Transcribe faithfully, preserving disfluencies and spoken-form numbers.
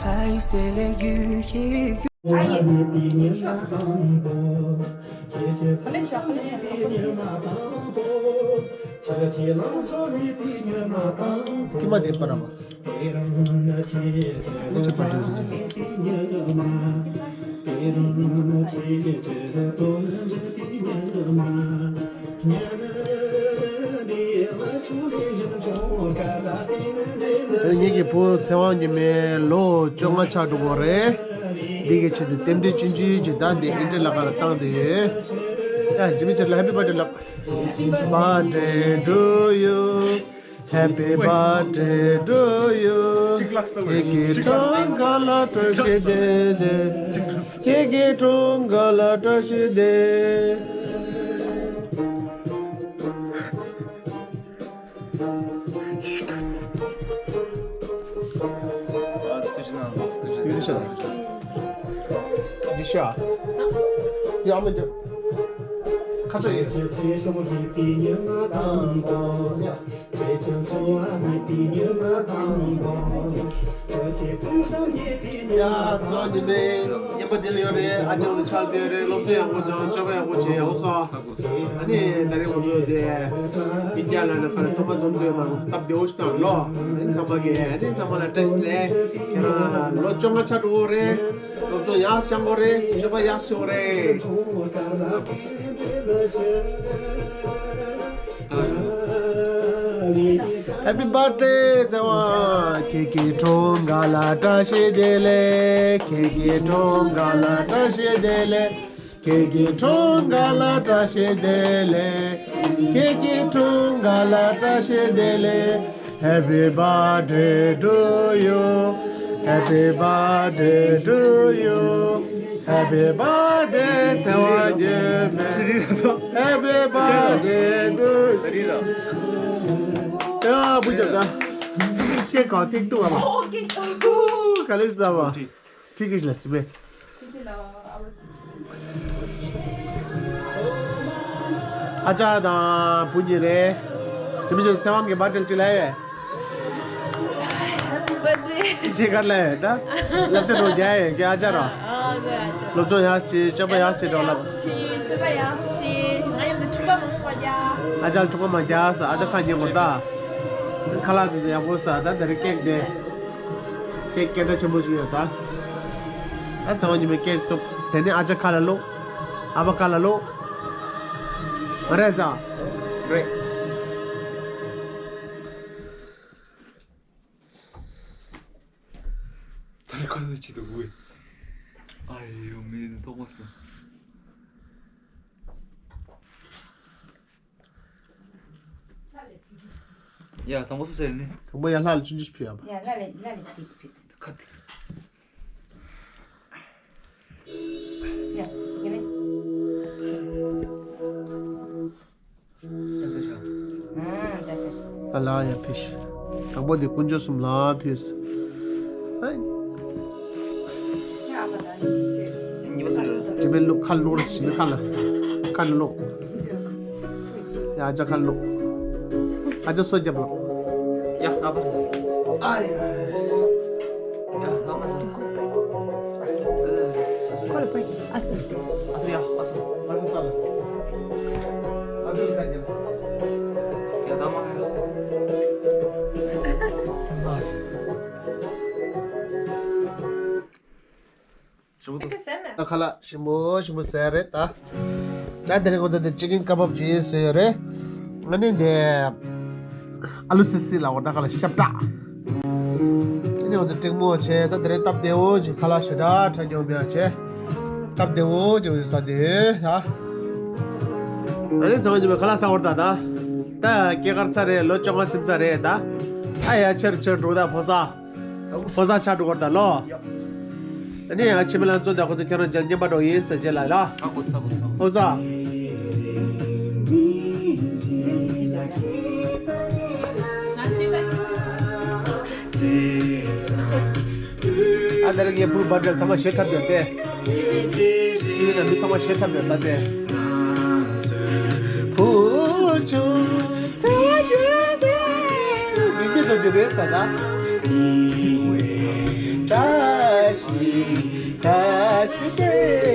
ཨ་ཡེ། ཀྱེ་མ་དེ་པར་བ། ཨ་ཅག་པར་དེ་རེད། ངེད་ཀྱི་བུ་ཚེ་དབང་ཉི་མའི་ལོ་བཅོ་ལྔ་ཆགས་འགྲོ་གི་རེད། འདི་གི་ཆེད་དུ་རྟེན་འབྲེལ་ཆུང་ཆུང་ཅིག་ད་འདི་ཨིན་ཊར་ལ་ཁ་ལ་བཏང་དེ་ཡོད། ཡ། ཇི་མི་ཆེར་ལ་ཧེ་པི་བར་ཐི་ཌེ་ལབ། Happy birthday to you. Happy birthday to you. ཁྱེད་ཀྱི་འཁྲུངས་སྐར་ལ་བཀྲ་ཤིས་བདེ་ལེགས། ཁྱེད་ཀྱི་འཁྲུངས་སྐར་ལ་བཀྲ་ཤིས་བདེ་ལེགས། ཡུལ་ཤ། འདི་ཤ། ཡ་མི་འདི། ཁ་ཚ་ཡིན། ཡ། ཚང་མ་ཉི་མའི་ཉིན་པ་འདི་ལ་ཡོད་རེད། ཨ་ཅག་ལ་ཆགས་བསྡད་རེད། སློབ་སྦྱོང་ཡག་པོ་སྦྱོང་། སྤྱོད་པ་ཡག་པོ་བྱེད། ཡག་པོ་སོང་། ཨ་ནི་ད་རེས་ང་ཚོ་དེ་ཨིན་ཌི་ཡ་ལ་ན་ག་ལ་ཚང་མ་འཛོམས་འདུག་ཡོད་མ་རེད། སྟབས་བདེ་བོ་ཞིག་བཏང་ལོ། ཨ་ནི་ཚང་མ་གིས་ཨ་ནི་ཚང་མ་ལ་བཀྲ་ཤིས་བདེ་ལེགས། ཁྱེད་རང་ལོ་བཅོ་ལྔ་ཆགས་འགྲོ་གི་རེད། སློབ་སྦྱོང་ཡག་སྦྱང་དགོས་རེད། སྤྱོད་པ་ཡག་བྱེད་དགོས་རེད། Happy birthday ཚེ་དབང་། ཁྱེད་ཀྱི་འཁྲུངས་སྐར་ལ་བཀྲ་ཤིས་བདེ་ལེགས། ཁྱེད་ཀྱི་འཁྲུངས་སྐར་ལ་བཀྲ་ཤིས་བདེ་ལེགས། ཁྱེད་ཀྱི་འཁྲུངས་སྐར་ལ་བཀྲ་ཤིས་བདེ་ལེགས། ཁྱེད་ཀྱི་འཁྲུངས་སྐར་ལ་བཀྲ་ཤིས་བདེ་ལེགས། Happy birthday to you. Happy birthday to you. Happy birthday ཚེ་དབང་ཉི་མ། Happy birthday to you. ཡ། བུ་རྒྱབ་ད། ཀེག་གང་ཐིག་ཏུ་བ་མ། ཨོ་ཀེག་གང་། ག་ལེ་ཟ་བ། ཁྲིག་གི་ལ་སི་པེ། ཨ་ཅག་དང་བུ་གཉིས་རེད། དེ་མིན་ཚེ་དབང་གི་བར་ཐི་ཌེ་ཅིག་ལ་ཡོད། Happy birthday. ཅི་ག་ལ་ཡོད་ད། སློབ་གྲྭ་རུ་རྒྱ་ཡོད་ཀྱི་ཨ་ཅག་ར། ཨ་ཟེར་ཨ་ཅག་སློབ་སྦྱོང་ཡག་ཤོས། སྤྱོད་པ་ཡག་ཤོས་འགྲོ་ལབ། སྤྱོད་པ་ཡག་ཤོས། ང་ཡང་འདི་ཕྲུ་གུ་མང་པོ་རྒྱ། ཨ་ཅག་ཕྲུ་གུ་མ་རྒྱ་ས། ཨ་ཅག་ཁ་ཉན་གོ་ད། ཁ་ལག་དེ་ཚོ་ཡག་པོ་ཟ། ད་དེ་རིང་ཀེག་དེ། ཀེག་སྐད་གྲགས་ཆེན་པོ་ཞིག་ཡོད་ད། ད་ཚེ་དབང་ཉི་མའི་ཀེག་བཏུབ། དེ་ནས་ཨ་ཅག་ཁ་ལ་བླུགས། ཨ་མ་ཁ་ལ་བླུགས། ང་རེད་ཟ། རེད། ད་རེས་ཁ་ལ་ཅི་འདུག་གུ། ཨ་ཡོ་མེད་ནི་ཏོག་མ་སོང་། ཡ། དང་པོ་སུ་ཟེར་ནི། དང་པོ་ཡ་ལྷ་ལ་ཆུང་ཆུང་ཕུལ་ཡ་བ། ཡ་ལྷ་ལ་ལྷ་ལ་ཏིག་ཏིག་ཕུལ། ཁ་ཏིག་ཡ་ཡ་མེ། ཡ་ད་ཤ། ཨ་ད་ད། ཨ་ལ་ཡ་ཕུལ་ཤི། དང་པོ་དེ་དཀོན་མཆོག་གསུམ་ལ་ཕུལ་སི། ཨ། གཉིས་པ་སུ་རེད། དེ་མིན་བླུགས། ཁ་བླུགས་ར། ཞི་མི་ཁ་ལ། ཁ་ནས་བླུགས། ཡ་ཨ་ཅག་ཁ་བླུགས། ཨ་ཅག་སོ་རྒྱབ་བླུགས། ཡ་ད་པ་སོ། ཨ་ཡ། ཡ་ད་པ་སོ། ཁོ་ལ་པ་ཨ་སུ་ཏེ། ཨ་སུ་ཡ་ཨ་སུ། ཨ་སུ་ས་ལ་སི། ཨ་སུ་ཁ་རྒྱབ་སི། ཡ་ད་མ་ཡ། ད་ཁ་ལག་ཞིམ་པོ་ཞིམ་པོ་ཟས་རེད་ད། ད་དེ་རིང་ཁོ་ཚོ་དེ་ཅི་ཀིན་ཀ་བབ་ཅིག་ཟོས་ཡོད་རེད། ཨ་ནི་དེ་ཨ་ལུ་སི་སི་ལ་འོ་ད་ཁ་ལག་ཤབ་ཏྲ། ཨ་ནི་འོ་ད་ཀྲིག་མོ་བྱས། ད་དེ་རིང་སྟབས་བདེ་བོ་ཅིག་ཁ་ལག་ཞེ་དྲག་ཁྲ་ཉོ་མེད་བྱས། སྟབས་བདེ་བོ་ཅིག་ཡོད་ས་དེ་ད། ཨ་ནི་ཚང་མ་ཉི་མ་ཁ་ལག་ཟ་བར་ད་ད། ད་སྐྱེས་སྐར་ཚར་རེད། ལོ་བཅོ་ལྔ་ཟིན་ཚར་རེད་ད། ཨ་ཡ་ཆེར་ཆེར་འགྲོ་ད་ཕོ་ས། ཕོ་ས་ཆ་འགྲོ་གར་ད་ལོ། ཨ་ནི་ཨ་ཆེ་མི་ལ་ཚོ་ད་ཁོ་ཚོ་ཁྱེད་རང་རྒྱལ་ཉན་པ་འགྲོ་ཡིན་ཟེར་བྱེད་ལ་ལ། ཨ་ཁོ་ས་ཁོ་ས། ཕོ་ས། ཨ་ད་རེས་ངའི་བུ་བར་འདྲ་ཚང་མ་ཞེ་ཁྲབ་ཡོད་དེ། ཁྱེད་ཀྱི་མི་ཚང་མ་ཞེ་ཁྲབ་ཡོད་ད་དེ། བུ་ཆུང་ཚེ་ཡོད་དེ། མི་མི་དོ་ཅི་རེད་ས་ད། ད། ཁ་ཤི་ཤི།